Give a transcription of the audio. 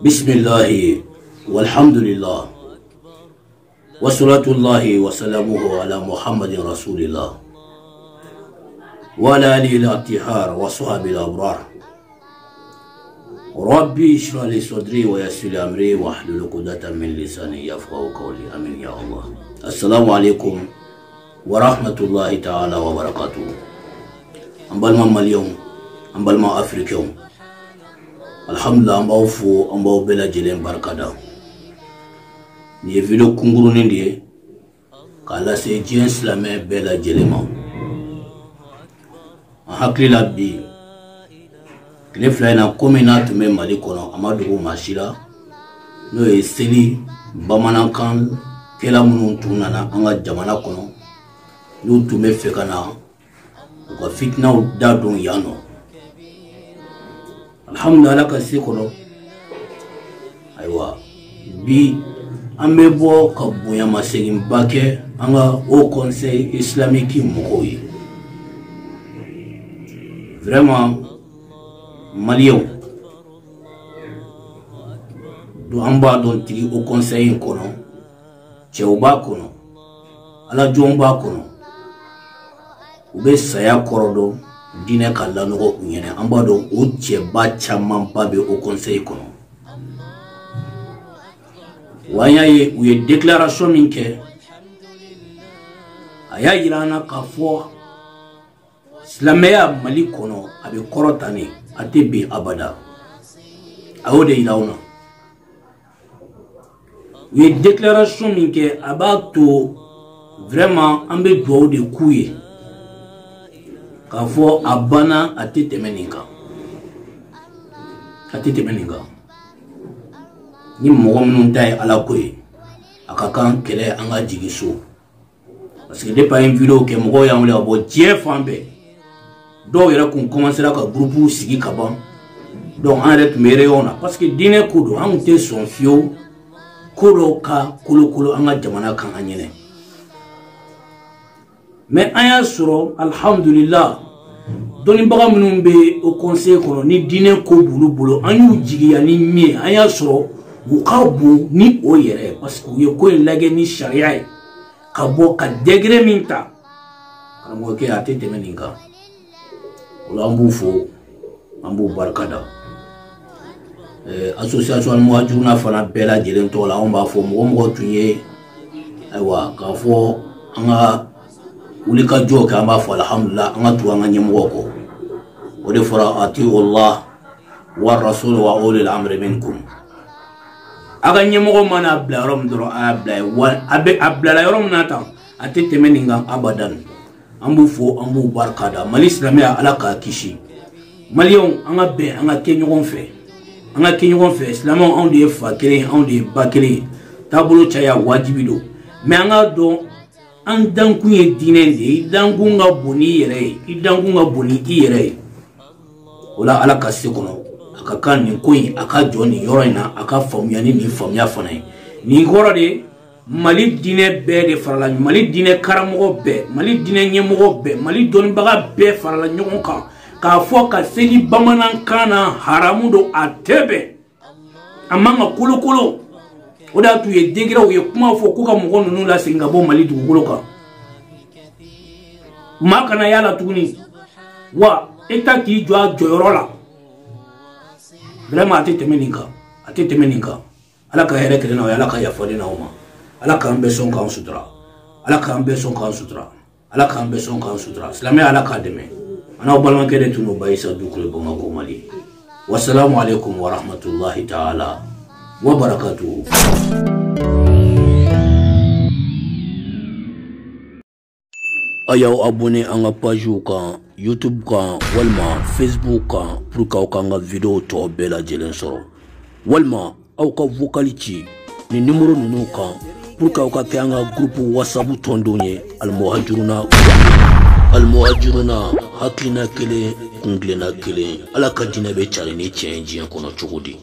Bismillahi walhamdulillah wa salatullahi wa salamuhu ala Muhammadin rasulillah wa ala alihi al-attihar wa sahbihi al-abrar. Rabbi ishrah li sadri wa yassir li amri wa hlul 'uqdatan min lisani yafqahu qawli. Amin ya Allah. Assalamu alaikum wa rahmatullahi ta'ala wa barakatuh. An balima maliyɛnw, an balima africainw, alhamdulillah, an b'aw fo, an b'aw bɛɛ lajɛlen barikada. Nin ye video kunkurunin de ye k'a lase diɲɛ silamɛ bɛɛ lajɛlen ma. An hakili la bi tile 2 in na, komi n'a tun bɛ Mali kɔnɔ, a ma dogo maa si la, n'o ye seli bamanankan kɛla minnu tun nana an ka jamana kɔnɔ, n'u tun bɛ fɛ ka na u ka fitinaw da don yan nɔ. Alhamdulillah, Ala ka se kɔnɔ, ayiwa bi an bɛ bɔ ka bonyamaseginba kɛ an ka Haut Conseil islamique mɔgɔw ye. Vraiment maliyɛnw don, an b'a dɔn tigi Haut Conseil in kɔnɔ, cɛw b'a kɔnɔ, alajɔnw b'a kɔnɔ, u bɛ saya kɔrɔ dɔn, diinɛ ka lanɔgɔ u ɲɛnɛ. An b'a dɔn o cɛba camanba bɛ Haut Conseil kɔnɔ. Wa an y'a ye u ye déclaration min kɛ, a y'a yira an na k'a fɔ silamɛya Mali kɔnɔ a bɛ kɔrɔta ne, a tɛ bin abada. A y'o de yira anw na. U ye déclaration min kɛ, a b'a to vraiment an bɛ dugawu de k'u ye k'a fɔ a banna, a tɛ tɛmɛ nin kan, a tɛ tɛmɛ nin kan. Ni mɔgɔ minnu ta ye Ala ko ye, a ka kan kɛlɛ an ka jigin so, parce que depuis an ye vidéo kɛ, mɔgɔw y'an wele ka bɔ diɲɛ fan bɛɛ. Dɔw yɛrɛ kun commencera ka groupe sigi ka ban. Donc an yɛrɛ tun bɛ réunion na, parce que diinɛ ko don, an kun tɛ sɔn fiyewu ko dɔw ka kolokolo an ka jamana kan an ɲɛnɛ. Mais an y'a sɔrɔ alhamdulillah, dɔnnibaga minnu bɛ Haut Conseil kɔnɔ ni diinɛ ko b'olu bolo, an y'u jigiya ni min ye, an y'a sɔrɔ u ka bon ni o yɛrɛ, parce que u ye ko in lajɛ ni sariya ye ka bɔ ka degré min ta, karamɔgɔkɛ, a tɛ tɛmɛ nin kan. O la an b'u fo, an b'u barika da. Association Muhajiruna fana bɛɛ lajɛlen tɔgɔ la, anw b'a fɔ mɔgɔ mɔgɔ tun ye, ayiwa, k'a fɔ an ka wulikajɔ kɛ, an b'a fɔ alhamdulillah, an ka tugu an ka ɲɛmɔgɔ kɔ. O de fɔra atiu Allah wa rasul wa ulil amri minkum. A ka ɲɛmɔgɔ mana bila yɔrɔ min dɔrɔn, a y'a bila yen. Wa a bɛ a bilala yɔrɔ min na tan, a tɛ tɛmɛ nin kan abadan. An b'u fo, an b'u barika da. Mali silamɛya, Ala k'a kisi. Maliyɛnw, an ka bɛn, an ka kɛ ɲɔgɔn fɛ, an ka kɛ ɲɔgɔn fɛ. Silamɛw, anw de ye fa kelen ye, anw de ye ba kelen ye. Taabolo caya wajibi don, mais an k'a dɔn an dankun ye diinɛ de ye. I dankun ka bon n'i yɛrɛ ye, i dankun ka bon ni i yɛrɛ ye. O la Ala ka se kɔnɔ, a ka kan nin ko in a ka jɔ nin yɔrɔ in na, a ka faamuya ni nin faamuya fana ye. Nin kɔrɔ de, Mali diinɛ bɛɛ de farala, Mali diinɛ karamɔgɔ bɛɛ, Mali diinɛ ɲɛmɔgɔ bɛɛ, Mali dɔnnibaga bɛɛ farala ɲɔgɔn kan k'a fɔ ka seli bamanankan na haramu don, a tɛ bɛn, a man ka kolokolo. O de y'a to u ye degré, u ye kuma fɔ k'u ka mɔgɔ ninnu lasegin ka bɔ Mali dugukolo kan, maa kana y'a la tuguni. Wa État k'i jɔ a jɔyɔrɔ la. Vraiment a tɛ tɛmɛ nin kan, a tɛ tɛmɛ nin kan. Ala ka hɛrɛ kelen n'aw ye, Ala ka yafa ne n'aw ma, Ala k'an bɛɛ sɔn k'an sutura, Ala k'an bɛɛ sɔn k'an sutura, Ala k'an bɛɛ sɔn k'an sutura. Silamɛya, Ala k'a dɛmɛ. An n'aw balimakɛ de tun don, Bayisa Dukure, Bamakɔ, Mali. Wasalamu alaikum wa rahmatullahi ta'ala wa barakatuhu. A y'aw abonné an ka pagew kan YouTube kan walima Facebook kan pour que aw k'an ka vidéo tɔ bɛɛ lajɛlen sɔrɔ, walima aw ka vocal ci nin numéro ninnu kan pour que aw ka kɛ an ka groupe WhatsApp tɔndenw ye. Almuhajiruna, Almuhajiruna, hakilina kelen, kuntilenna kelen. Ala ka diinɛ bɛ cari ni tiɲɛ ye diɲɛ kɔnɔ cogo di?